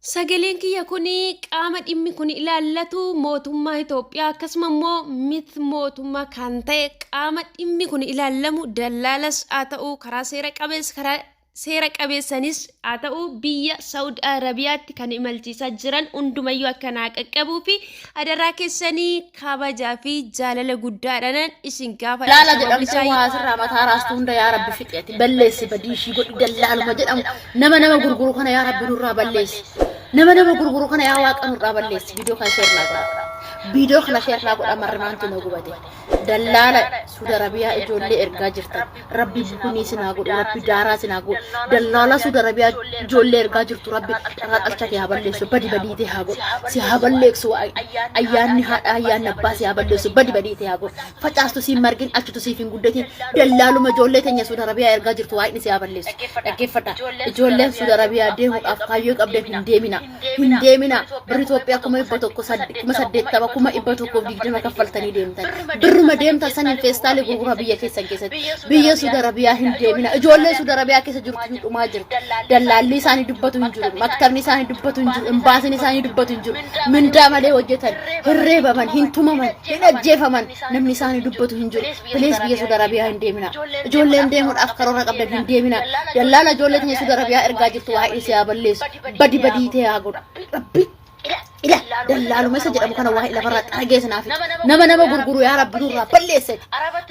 Sagaleen kiyya kun qaama dhimmi kun ilaallatu mootummaa Itoophiyaa akkasuma immoo mit mootummaa kan ta'e qaama dhimmi kun ilaallamu dallaalas haa ta'u karaa seera qabeessa karaa seera qabeessanis haa ta'u biyya Saawud Arabiyaatti kan imalchiisaa jiran hundumayyuu akka naa qaqqabuu fi adaraa keessanii kabajaa fi jaalala guddaadhaan isin gaafadha. Laala Sababni jedhamtee isaa waa asirraa mataa raastu hunda yaa Rabbi fixeeti balleessi badii ishii godhi dallaaluma jedhamu nama nama gurguru kana yaa Rabbi nurraa balleessi nama nama gurguru kana yaa Waaqa nurraa balleessi. Viidiyoo kana sheer naa godha, viidiyoo kana sheer naa godha. Marrimaantu na gubate. Dallaala Suudi Arabiyaa ijoollee ergaa jirtan, Rabbi bukunii sinaa godhu, Rabbi daaraa sinaa godhu. Dallaala Suudi Arabiyaa ijoollee ergaa jirtu, Rabbi dharaa dhalcha kee haa balleessu, badi badii tee haa godhu, si haa balleessu. Ayyaanni haadha, ayyaanni abbaa si haa balleessu, badi badii tee haa godhu. Facaastu siin margin, achitu siif hin guddatin. Dallaaluma ijoollee teenya Suudi Arabiyaa ergaa jirtu, Waaqni si haa balleessu. Dhaggeeffadha, ijoolleen Suudi Arabiyaa deemuudhaaf kaayyoo qabdeef, hin deemina, hin deemina. Birri Itoophiyaa 100,000, 80,000, 120,000 kaffaltanii deemtan. Birruma deemtan saniin feestaalii gurgura biyya keessan keessatti. Biyya Suudi Arabiyaa hin deemina. Ijoollee Suudi Arabiyaa keessa jirtu hin dhumaa jirti. Dallaalli isaanii dubbatu hin jiru, maktabni isaanii dubbatu hin jiru, imbaasiin isaanii dubbatu hin jiru. Mindaa malee hojjetan, hin reebaman, hin tumaman, hin ajjeefaman, namni isaanii dubbatu hin jiru. Please, biyya Suudi Arabiyaa hin deemina. Ijoolleen deemuudhaaf karoora qabdan, hin deemina. Dallaala ijoollee teenya Suudi Arabiyaa ergaa jirtu, Waaqni si haa balleessu, badi badii ta'e haa godhu Rabbi. Ila dallaaluma isa jedhamu kana waa'ee lafarraa xaragee sanaaf nama nama gurguru yaa Rabbi nurraa balleessati.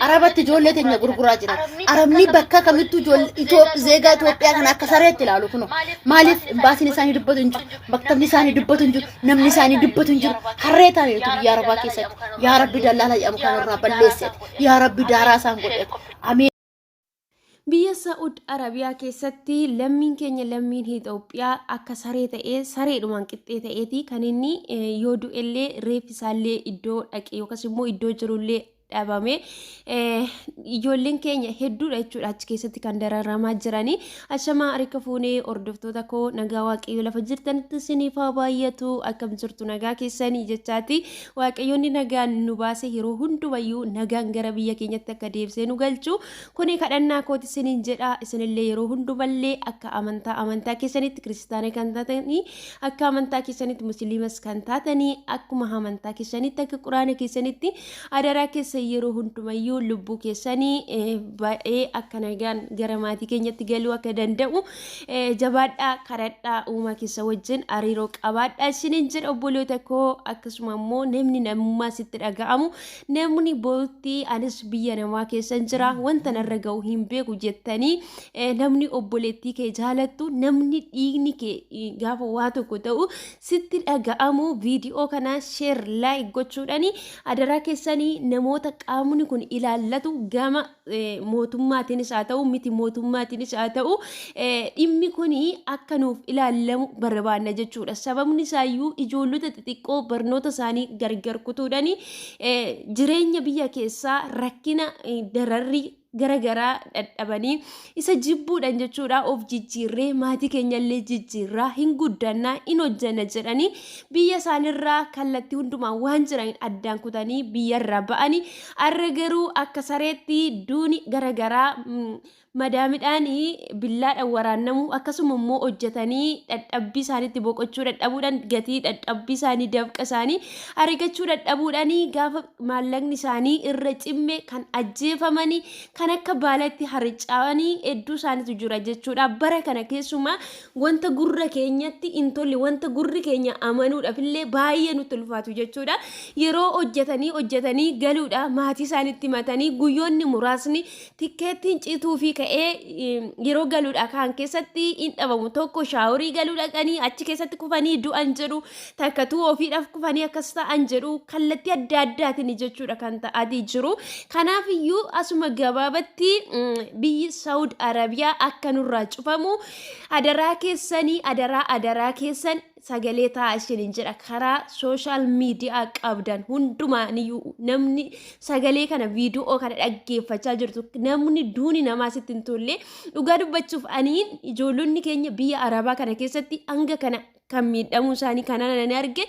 Arabatti ijoollee teenya gurguraa jiran. Arabni bakka kamittuu ijoollee zeegaa Itoophiyaa kana akka sareetti ilaalu kuno. Maaliif? Imbaasiin isaanii dubbatu hin jiru, maktabni isaanii dubbatu hin jiru, namni isaanii dubbatu hin jiru. Harree taaneetu biyya Arabaa keessatti. Yaa Rabbi, dallaala jedhamu kanarraa balleessati. Yaa Rabbi, daaraa isaan godhate. Amiin. Biyya Sa'ud Arabiyaa keessatti lammiin keenya, lammiin Itoophiyaa akka saree ta'ee, sareedhumaan qixxee ta'eeti kan inni yoo du'ellee reeffi isaallee iddoo dhaqe yookaas immoo iddoo jirullee dhabame. Ijoolleen keenya hedduudha jechuudha achi keessatti kan dararamaa jiranii. Ashamaa, harka fuunee hordoftoota koo, nagaa Waaqayyo lafa jirtanitti isiniif haa baay'atu. Akkam jirtu? Nagaa keessanii jechaati. Waaqayyoonni nagaan nu baase yeroo hundumayyuu nagaan gara biyya keenyatti akka deebisee nu galchu kuni kadhannaa kooti isiniin jedha. Isinillee yeroo hundumallee akka amantaa amantaa keessanitti kiristaana kan taatanii, akka amantaa keessanitti musliimas kan taatanii, akkuma amantaa keessanitti, akka quraana keessanitti adaraa keessa yeroo hundumayyuu lubbuu keessanii baay'ee akka nagaan gara maatii keenyatti galuu akka danda'u jabaadhaa kadhadhaa, uumaa keessa wajjin hariiroo qabaadhaa isiniin jedha, obboloota koo. Akkasuma immoo namni namummaa sitti dhaga'amu, namni bootti anis biyya namaa keessan jira, wanta narra ga'u hin beeku jettanii, namni obboleettii kee jaalattu, namni dhiigni kee gaafa waa tokko ta'u sitti dhaga'amu, viidiyoo kana share, like gochuudhaani adaraa keessanii namoota qaamni kun ilaallatu gama mootummaatiinis haa ta'u, miti mootummaatiinis haa ta'u, dhimmi kun akka nuuf ilaallamu barbaanna jechuudha. Sababni isaayyuu ijoollota xixiqqoo barnoota isaanii gargar kutuudhaani jireenya biyya keessaa rakkina dararri gara garaa dhadhabanii isa jibbuudhaan jechuudha, of jijjiirree maatii keenyallee jijjiirraa, hin guddannaa, hin hojjanna jedhanii biyya isaanirraa kallattii hundumaan waan jiran addaan kutanii biyyarraa ba'anii, arra garuu akka sareetti duuni gara garaa madaamidhaan billaadhaan waraannamuu, akkasuma immoo hojjetanii dadhabbii isaaniitti boqochuu dadhabuudhaan, gatii dadhabbii isaanii, dafqa isaanii argachuu dadhabuudhaan, gaafa maallaqni isaanii irra cimme kan ajjeefamanii, kan akka baalatti harcaa'anii hedduu isaaniitu jira jechuudha. Bara kana keessumaa wanta gurra keenyatti hin tolle, wanta gurri keenya amanuudhaaf illee baay'ee nutti ulfaatu jechuudha. Yeroo hojjetanii hojjetanii galuudha maatii isaaniitti himatanii guyyoonni muraasni tikkeettiin cituu fi ka'ee yeroo galuudha kaan keessatti hin dhabamu. Tokko shaaworii galuu dhaqanii achi keessatti kufanii du'an jedhu, takkatuu ofiidhaaf kufanii akkas ta'an jedhu, kallattii adda addaatiin jechuudha kan ta'atii jiru. Kanaaf iyyuu asuma gabaabatti biyyi Saawud Arabiyaa akka nurraa cufamu adaraa keessanii, adaraa adaraa keessan sagalee ta'a isiniin jedha. Karaa social media qabdan hundumaaniyyuu namni sagalee kana, viidiyoo kana dhaggeeffachaa jirtu, namni duuni namaa sitti hin tolle, dhugaa dubbachuuf aniin ijoollonni keenya biyya arabaa kana keessatti hanga kana Kan miidhamuu isaanii kanaan ani arge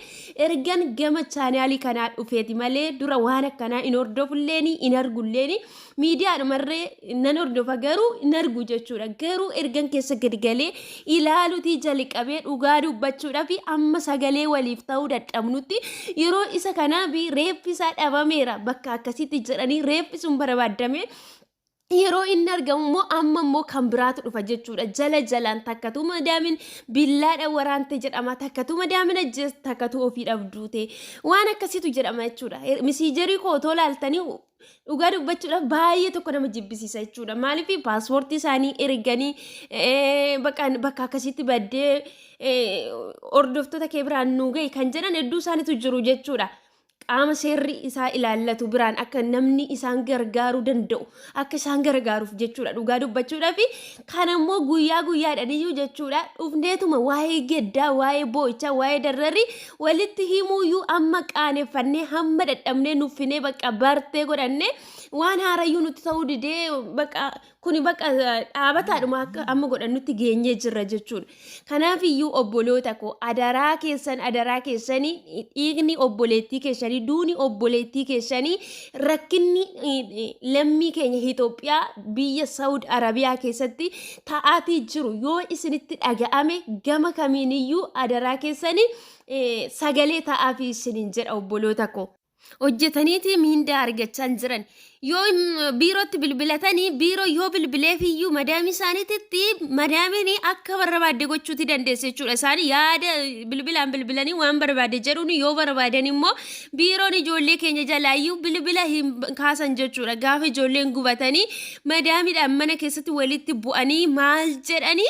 ergan gama chaanaalii kanaa dhufeeti malee dura waan akkanaa hin hordofulleeni hin argulleeni, miidiyaadhumarree nan hordofa garuu hin argu jechuudha. Garuu ergan keessa gadi galee ilaaluutii jalqabee, dhugaa dubbachuudhaaf amma sagalee waliif ta'uu dadhabnutti, yeroo isa kanaaf reeffi isaa dhabameera bakka akkasitti jedhanii reeffi sun barbaadame, yeroo inni argamu immoo amma immoo kan biraatu dhufa jechuudha. Jala jalaan takkatu madaamin billaadha waraante jedhama, takkatu madaamin ajjees, takkatu ofiidhaaf duute, waan akkasiitu jedhama jechuudha. Misiijerii koo otoo laaltanii, dhugaa dubbachuudhaaf baay'ee tokko nama jibbisiisa jechuudha. Maaliif paaspoortii isaanii erganii bakka akkasitti baddee hordoftoota kee biraan nuu gahi kan jedhan hedduu isaaniitu jiru jechuudha. Qaama seerri isaa ilaallatu biraan akka namni isaan gargaaruu danda'u akka isaan gargaaruuf jechuudha. Dhugaa dubbachuudhaaf kan ammoo guyyaa guyyaadhaan iyyuu jechuudha, dhufneetuma waa'ee geddaa, waa'ee boo'ichaa, waa'ee darrarri walitti himuuyyuu amma qaaneffannee, hamma dadhabnee, nuffinee, bakka bartee godhannee, waan haarayyuu nutti ta'uu didee, bakka kuni bakka dhaabataadhuma akka amma godhannutti geenyee jirra jechuudha. Kanaaf iyyuu obboloota koo, adaraa keessan, adaraa keessanii, dhiigni obboleettii keessanii, duuni obboleettii keessanii, rakkinni lammii keenya Itoophiyaa biyya Saawud Arabiyaa keessatti ta'aatii jiru yoo isinitti dhaga'ame, gama kamiiniyyuu adaraa keessanii sagalee ta'aafi isiniin jedha, obboloota koo. Hojjetaniiti miindaa argachaa hin jiran. Yoo biirootti bilbilatanii, biiroo yoo bilbileef iyyuu madaamii isaaniititti, madaamiin akka barbaadde gochuuti dandeesse jechuudha. Isaan yaada bilbilaan bilbilanii waan barbaadde jedhuun, yoo barbaadan immoo biiroon ijoollee keenya jalaayyuu bilbila hin kaasan jechuudha. Gaafa ijoolleen gubatanii madaamiidhaan mana keessatti walitti bu'anii maal jedhanii,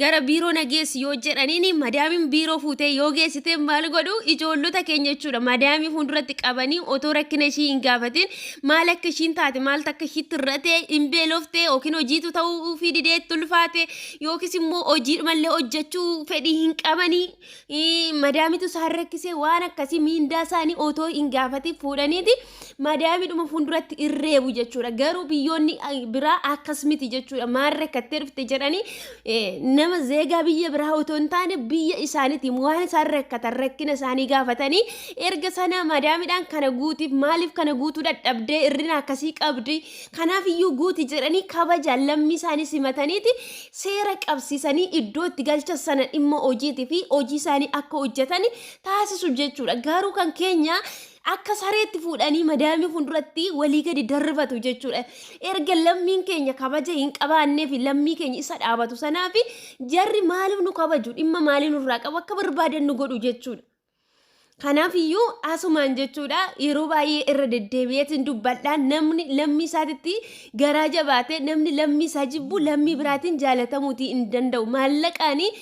gara biiroo na geessi yoo jedhaniin, madaamiin biiroo fuutee yoo geessite maal godhu ijoollota keenya jechuudha? Madaamii fuulduratti qabanii otoo rakkina ishii hin gaafatin, maal akka ishiin taate, maaltu akka ishiitti irrate, hin beelofte yookiin hojiitu ta'uu fi didee itti ulfaate, yookiis immoo hojiidhumallee hojjechuu fedhii hin qabanii, madaamitu isaan rakkisee, waan akkasii miindaa isaanii otoo hin gaafatin fuudhaniiti madaamiidhuma fuulduratti irreebu jechuudha. Garuu biyyoonni biraa akkas miti jechuudha. Maal rakkattee dhufte jedhanii nama zeegaa biyya biraa otoo hin taane biyya isaaniitiin waan isaan rakkatan rakkina isaanii gaafatanii, erga sana madaamiidhaan kana guutiif, maaliif kana guutuu dadhabdee, irrina akkasii qabdi, kanaaf iyyuu guuti jedhanii kabajaan lammii isaanii simataniiti seera qabsiisanii iddoo itti galchan sana dhimma hojiitii fi hojii isaanii akka hojjetan taasisu jechuudha. Garuu kan keenya akka sareetti fuudhanii madaamii fuulduratti walii gadi darbatu jechuudha. Erga lammiin keenya kabaja hin qabaannee fi lammii keenya isa dhaabatu sanaa fi jarri maaliif nu kabaju, dhimma maalii nurraa qabu, akka barbaadan nu godhu jechuudha. Kanaaf iyyuu asumaan jechuudha, yeroo baay'ee irra deddeebi'eetiin dubbadhaa, namni lammii isaatitti garaa jabaate, namni lammii isaa jibbu lammii biraatiin jaalatamuutii hin danda'u. Maallaqaanii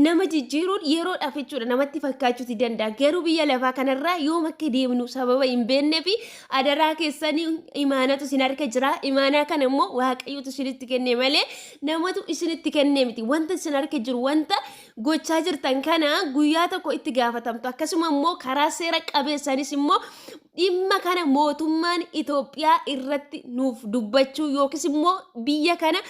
nama jijjiiruun yeroodhaaf jechuudha namatti fakkaachuuti danda'a. Garuu biyya lafaa kanarraa yoom akka deemnu sababa hin beeknee fi adaraa keessanii, imaanatu isin harka jira. Imaanaa kana immoo Waaqayyotu isinitti kenne malee namatu isinitti kenne miti. Wanta isin harka jiru, wanta gochaa jirtan kana guyyaa tokko itti gaafatamtu. Akkasuma immoo karaa seera qabeessanis immoo dhimma kana mootummaan Itoophiyaa irratti nuuf dubbachuu, yookiis immoo biyya kana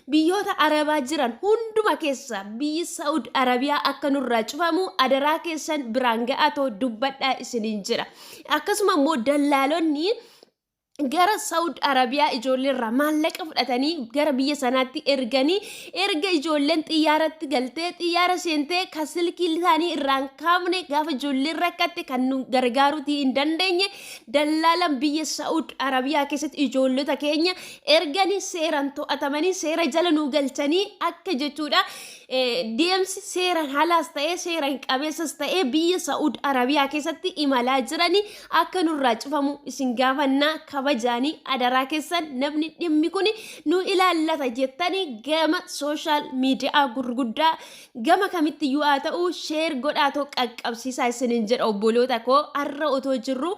biyyoota Arabaa jiran hunduma keessa biyyi Saa'ud Arabiyaa akka nurraa cufamu adaraa keessan biraan ga'atoo dubbadhaa isiniin jira. Akkasuma immoo dallaalonni gara Saawud Arabiyaa ijoollee irraa maallaqa fudhatanii gara biyya sanaatti erganii, erga ijoolleen xiyyaaratti galtee, xiyyaara seentee, kan silkii isaanii irraa hin kaafne, gaafa ijoolleen rakkatte kan nu gargaaruutii hin dandeenye, dallaalan biyya Saawud Arabiyaa keessatti ijoollota keenya erganii seeraan to'atamanii seera jala nu galchanii akka jechuudha. Deemsi seeraan halaas ta'ee seeraan qabeessas ta'ee biyya Saa'ud Arabiyaa keessatti imalaa jiranii akka nurraa cufamu isin gaafannaa kabajaanii. Adaraa keessan, namni dhimmi kun nu ilaallata jettanii gama sooshaal miidiyaa gurguddaa gama kamitti iyyuu haa ta'u share godhaatoo qaqqabsiisaa isiniin jedha, obboloota koo. Har'a otoo jirru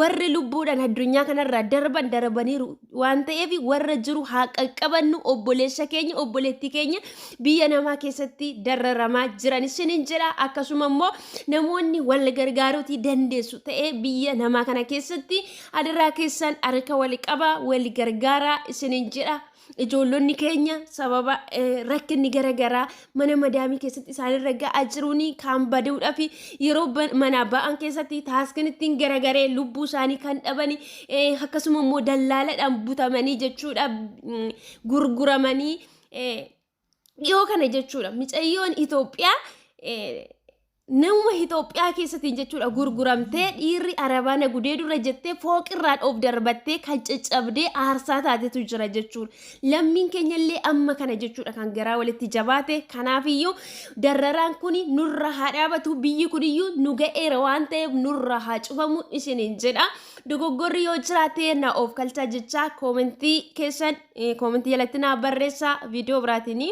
warri lubbuudhaan addunyaa kanarraa darban darbaniiru waan ta'eef, warra jiru haa qaqqabannu, obboleessa keenya, obboleettii keenya biyya namaa keessatti dararamaa jiran isiniin jedha. Akkasuma immoo namoonni wal gargaaruutii dandeessu ta'ee biyya namaa kana keessatti, adaraa keessan harka wal qabaa, wal gargaaraa isiniin jedha. Ijoollonni keenya sababa rakkinni garaagaraa mana madaamii keessatti isaanirra ga'aa jiruun kan baduudhaaf yeroo manaa ba'an keessatti taaskin ittiin garagaree lubbuu isaanii kan dhabani akkasuma immoo dallaaladhaan butamanii jechuudha gurguramanii dhiyoo kana jechuudha. Micayyoon Itoophiyaa namuma Itoophiyaa keessatiin jechuudha gurguramtee dhiirri Arabaa na gudeedurra jettee fooqirraan of darbattee kan caccabdee aarsaa taatetu jira jechuudha. Lammiin keenyallee amma kana jechuudha kan garaa walitti jabaate. Kanaafiyyuu dararaan kun nurra haa dhaabatu biyyi kuniyyuu nu ga'eera waan ta'eef nurra haa cufamu isiniin jedha. Dogoggorri yoo jiraate na of kalchaa jechaa koomentii keessan koomentii jalatti naa barreessaa viidiyoo biraatiin